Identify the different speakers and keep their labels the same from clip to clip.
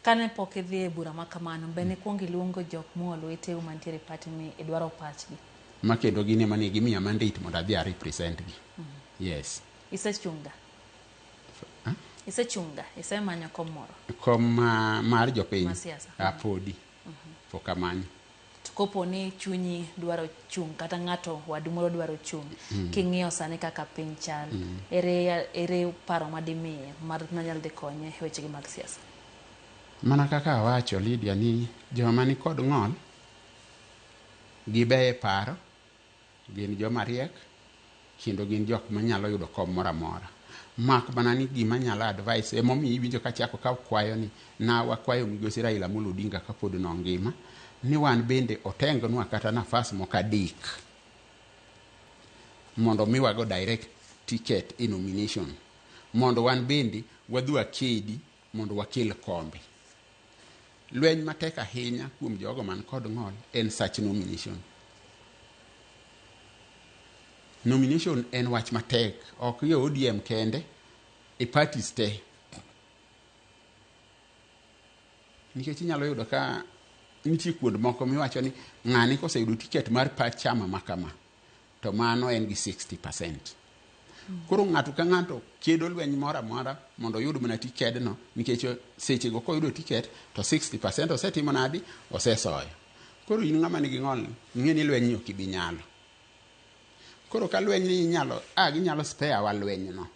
Speaker 1: Kane pok idhi e bura ma kamano, be nikwongo iluongo jok moa lweteu mantiere e party mi idwaro pachgi?
Speaker 2: Ma kendo gin ema ne gimiya mandate mondo adhi a represent gi. Yes.
Speaker 1: Isechunga? Isechunga? Isemanyo kom moro?
Speaker 2: Kom mar jopiny?
Speaker 1: Mar siasa.
Speaker 2: Ah, podi. Pok amanyo.
Speaker 1: To kopo ni chunyi dwaro chung' kata ng'ato wadu moro dwaro chung', king'iyo sani kaka piny chal, ere paro madimiye mar manyalo dhi konye e wechegi mag siasa?
Speaker 2: Mana kaka awacho, Lydia, ni joma nikod ng'ol gibeyo e paro, gin joma riek, kendo gin jok manyalo yudo kom moro amora. Mak mana ni gima anyalo advice, emomiyo iwinjo kachako ka kwayo ni na wakwayo migosi Raila Amolo Odinga kapod nongima, ni wan bende otengnwa kata nafas moko 3 mondo miwago direct ticket e nomination, mondo wan bende wadhi wakedi mondo wakel kombe. Lweny matek ahinya kuom jogo man kod ng'ol en such nomination. Nomination en wach matek, ok e ODM kende, e parties te. Nikech inyalo yudo ka nitie kuond moko miwacho ni ng'ani koseyudo ticket mar chama ma kama, to mano en gi 60%. Koro ng'ato ka ng'ato kedo lweny moro amora mondo oyud mana tikedno, nikech sechego koyudo ticket to 60% osetimo nadi? Osesoyo. Koro in ng'ama nigi ng'ol, ing'e ni lweny ni ok ibi nyalo. Koro ka lweny ni inyalo, ginyalo spare wa lweny no.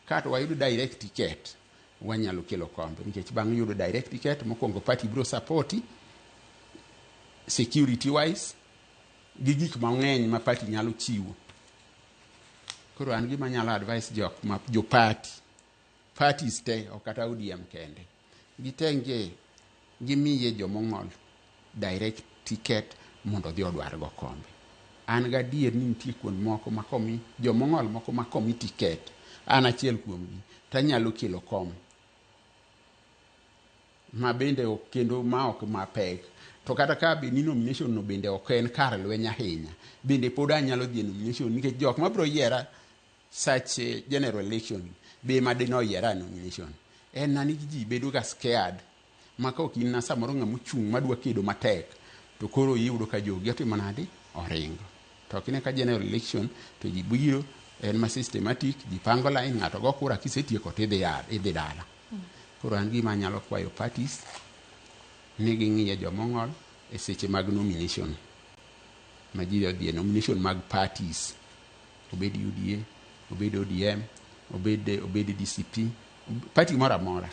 Speaker 2: Kato wayudo direct ticket, wanyalo kelo kombe, nikech bang' yudo direct ticket, mokwongo party biro support security wise gi gik mang'eny ma party nyalo chiwo. Koro an gima anyalo advice jok ma jo party, parties te, ok kata ODM kende, gitenge gimiye jomong'ol direct ticket mondo odhi odwar go kombe. An gadier ni nitie kuond moko ma komi jomong'ol moko ma komi ticket, an achiel kuomgi, tanyalo kelo kom ma bende ok kendo ma ok mapek. To kata ka bed ni nomination no bende ok en kar lweny ahinya, bende pod anyalo dhi e nomination nikech jok mabiro yiera such general election be ma dine oyiera e nomination. En na ni ji bedo ga scared ma ka ok in na samoro ng'ama ochung' madwa kedo matek, to koro iyudo ka jogi otimo nadi? Oringo. To ok ine ka general election to ji biro, en ma systematic, ji pango line, ng'ato go kura, kisetieko to idhi dala. Koro an gima anyalo kwayo parties ni ging'iye jomong'ol e seche mag nomination ma ji odhi e nomination mag parties, obed UDA, obed ODM, obed DCP, party moro amora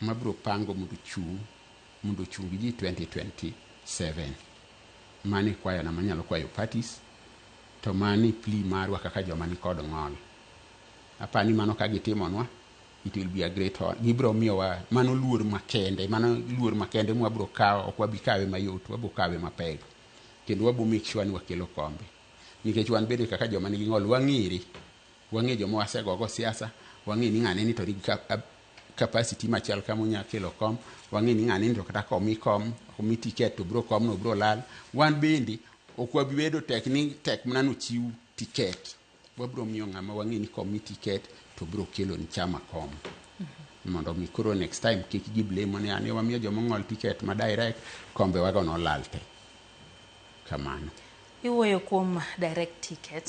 Speaker 2: mabiro pango mondo ochung ji 2027. Mano e kwayona manyalo kwayo parties, to mano e plea marwa kaka joma nikod ng'ol. Apani mano ka gitimonwa, it will be a great honor. Gibiro miyowa mano luor makende, mano luor makende mwabiro kawo, ok wabi kawe mayot, wabiro kawe mapek. Kendo wabiro make sure ni wakelo kombe. Nikech wan bende kaka joma nigi ng'ol wang'ere, wang'e joma wasegogo siasa, wang'e ni ng'ane ni to nigi capacity machal kama onya kelo kom, wang'e ni ng'ane ni to kata komi kom, omi ticket to biro komno biro lal. Wan bende ok wabi bedo tek ni tek mana nochiw ticket. Wabiro miyo ng'ama wang'e ni komi ticket to biro kelo ni chama kom. Mondo mi koro next time kik ji blame ni ane wamiyo jomong'ol ticket ma direct, kombe wago nolal te. Kamano.
Speaker 1: Iwuoyo kuom direct ticket.